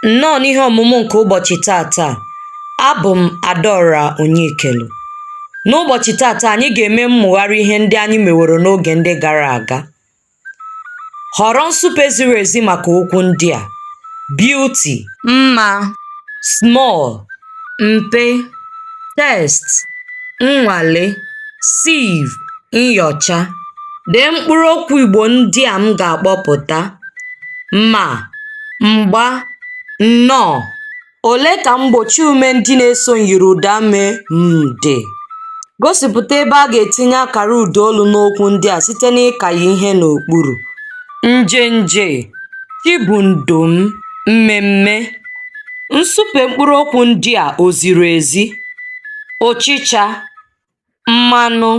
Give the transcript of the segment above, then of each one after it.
Nnọọ n'ihe ọmụmụ nke ụbọchị tata. Abụ m Adaora Onyekelu. N'ụbọchị tata anyị ga-eme mmụgharị ihe ndị anyị meworo n'oge ndị gara aga. Họrọ nsupe ziri ezi maka okwu ndị a: beauty, mma, small, mpe, test, nnwale, sieve, nyọcha. Dee mkpụrụ okwu Igbo ndị a m ga-akpọpụta: ma, mgba, nnọọ. Ole ka mgbochiume ndị na-eso myiriụdaume m dị? Gosipụta ebe a ga-etinye akara ụdaolu n'okwu ndị a site n'ịkanye ihe n'okpuru. Njenje, Chibundum, mmemme. Nsupe mkpụrụokwu ndị a o ziri ezi? Ụchịcha, mmanụ,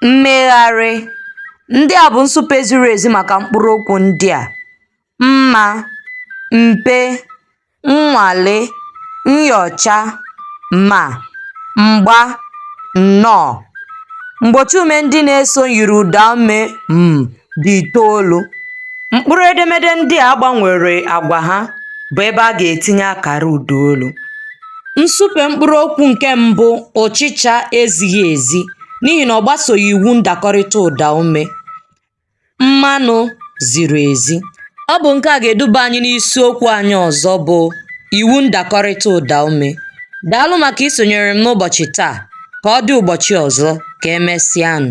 mmegharị. Ndị a bụ nsupe ziri ezi maka mkpụrụokwu ndị a: mma, mpe, nnwale, nyọcha, ma, mgba, nnọọ. Mgbochiume ndị na-eso myiriụdaume m dị itoolu. Mkpụrụedemede ndị a gbanwere agwa ha bụ ebe a ga-etinye akara ụdaolu. Nsupe mkpụrụokwu nke mbụ ụchịcha ezighi ezi n'ihi na ọ gbasoghị iwu ndakọrịta ụdaume. Mmanụ ziri ezi. Ọ bụ nke a ga-eduba anyị n'isiokwu anyị ọzọ bụ iwu ndakọrịta ụdaume. Daalụ maka isonyere m n'ụbọchị taa. Ka ọ dị ụbọchị ọzọ, ka emesịanụ.